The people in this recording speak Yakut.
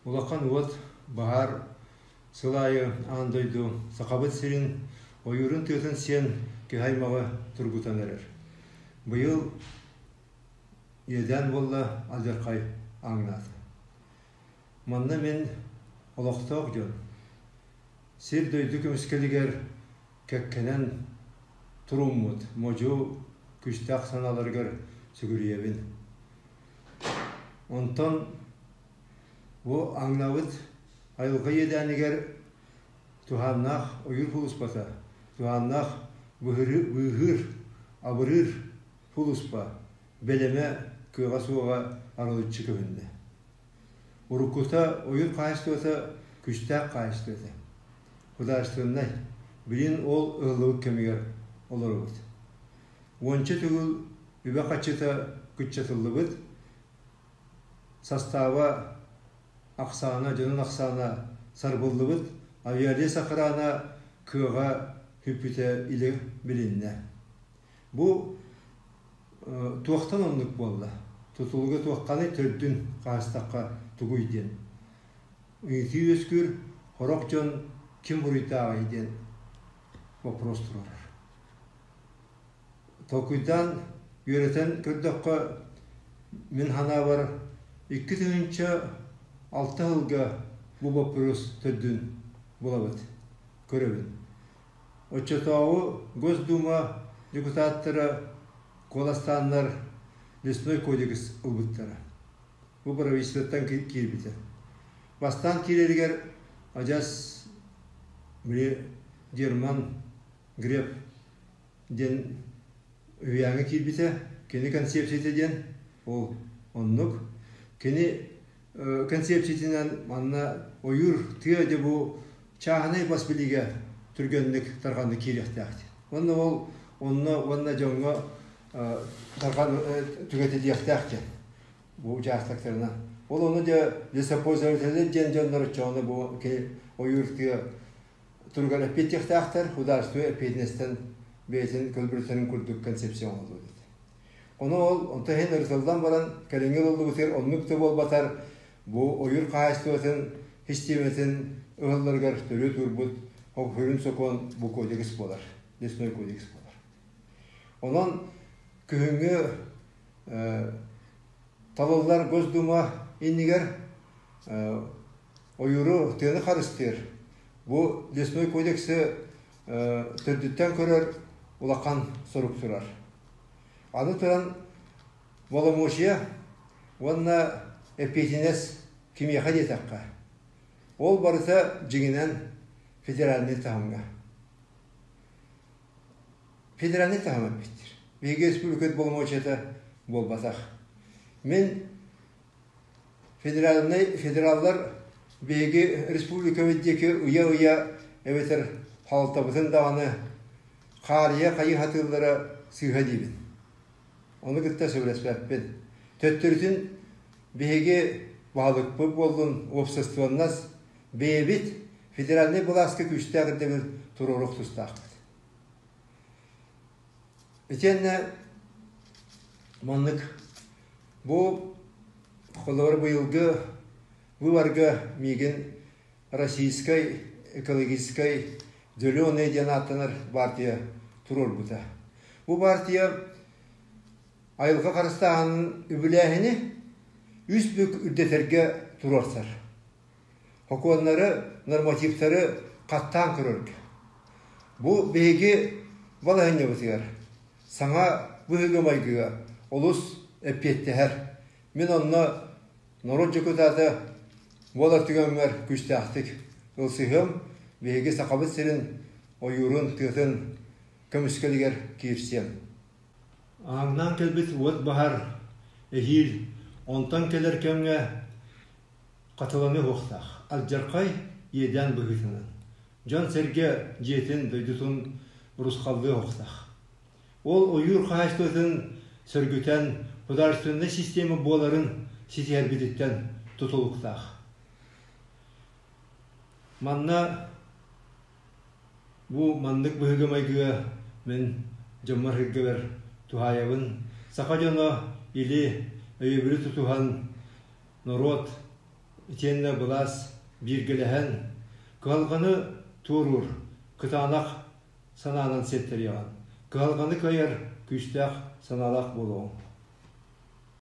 Улахан уот баһаар сыл аайы аан дойду Сахабыт сирин ойуурун тыатын сиэн киһи аймаҕы тургутан эрэр. Быйыл иэдээн буолла алдьархай ааҥнаата. Манна мин олохтоох дьон сир-дойду көмүскэлигэр кэккэнэн туруммут модьу күүстээх санааларыгар сүгүрүйэбин. Онтон бу ааҥнаабыт айылҕа иэдээнигэр туһааннаах ойуур сулууспата, туһааннаах быыһыыр, абырыыр сулууспа бэлэмэ кыаҕа суоҕа арылыччы көһүннэ. Уруккута ойуур хаһаайыстыбата күүстээх хаһаайыстыба этэ. Художественнай. Билигин ол ыһыллыбыт кэмигэр олоробут. Уонча төгүл үбэ-харчыта кыччатыллыбыт, састааба ахсаана, дьонун ахсаана сарбыллыбыт, авиалес охрана кыаҕа сүппүтэ илэ билиннэ. Бу туохтан оннук буолла? Тутулуга туохханый төрдүн хаһыстахха тугуй диэн. Ыйытыы үөскүүр, сорох дьон ким буруйдааҕый диэн вопрос туруорар. Толкуйдаан үөрэтэн көрдөххө, мин санаабар, 2006 сылга бу боппуруос төрдүн булабыт, көрөбүн. Оччотооҕу Госдума депутаттара куоластааннар Лесной кодекс ылбыттара. Бу правительствоттан киирбитэ. Бастаан киирэригэр адьас били Герман Греф диэн үһүйээҥҥэ киирбитэ. Кини концепцията диэн ол оннук. Кини концепциятынан манна ойуур тыа дьэ бу чааһынай бас билиигэ түргэнник тарҕаннык киириэхтээх диэн. Уонна ол онно уонна дьоҥҥо тарҕан түҥэтиллиэхтээх диэн бу учаастактарынан. Ол ону дьэ лесопользователлэр диэн дьоннор оччоҕуна бу ойуур тыа туругар эппиэттиэхтээхтэр, художество эппиэтинэстэн бэйэтин көлбүрүтэрин курдук концепция оҥоһуллубут этэ. Ону ол онто иһин ырытыллан баран кэлиҥҥи ылыллыбытыгар оннук да буолбатар бу ойуур хаһаайыстыбатын систиэмэтин ыһылларыгар төрүт уурбут сүрүн сокуон бу кодекс буолар, лесной кодекс буолар. Онон күһүҥҥү талыллар Госдума иннигэр ойууру тыаны харыстыыр бу лесной кодексы төрдүттэн көрөр улахан сорук турар. Аны туран боломуочуйа уонна эппиэтинэс кимиэхэ диэтэххэ, ол барыта дьиҥинэн федеральнай таһымҥа. Федеральнай таһым эппиттэр. Биһиги республикабыт боломуочуйата буолбатах. Мин Федеральнай федераллар биһиги республикабыт диэки ыйа-ыйа эбэтэр халтабытын даҕаны хаарыйа хайыы сатыыллара сыыһа диибин. Ону кытта сөбүлэспэппин. Төттөрүтүн биһиги баһылыкпыт буоллун, уопсастыбаннас бэйэбит федеральнай былааска күүстээх ирдэбил туруоруох тустаахпыт. Итиэннэ маннык бу холобур быйылгы выборга миигин Российскай экологическай зеленый диэн ааттанар партия туруорбута. Бу партия айылҕа харыстааһынын үбүлээһини үс бүк үрдэтэргэ туруорсар. Сокуоннары, нормативтары хаттаан көрөргө. Бу биһиги балаһыанньабытыгар саҥа быһыыга-майгыга олус эппиэттэһэр. Мин онно норуот дьокутаата буолар түгэммэр күүстээхтик ылсыһыам, биһиги Сахабыт сирин ойуурун, тыатын көмүскэлигэр киирсиэм. Ааҥнаан кэлбит уот баһар эһиил онтон кэлэр кэмҥэ хатыланыа суохтаах. Алдьархай иэдээн быһыытынан. Дьон-сэргэ дьиэтин, дойдутун урусхаллыа суохтаах. Ол ойуур хаһаайыстыбатын сөргүтэн, художественнай система буоларын ситиһэрбититтэн тутулуктаах. Манна бу маннык быһыыга-майгыга мин дьоммор-сэргэбэр туһаайабын. Саха дьоно или өйөбүлү тутуһан норуот итиэннэ былаас бииргэлэһэн, кыһалҕаны туоруур кытаанах санаанан сиэттэриэҕин, кыһалҕаны кыайар күүстээх санаалаах буолуоҕуҥ.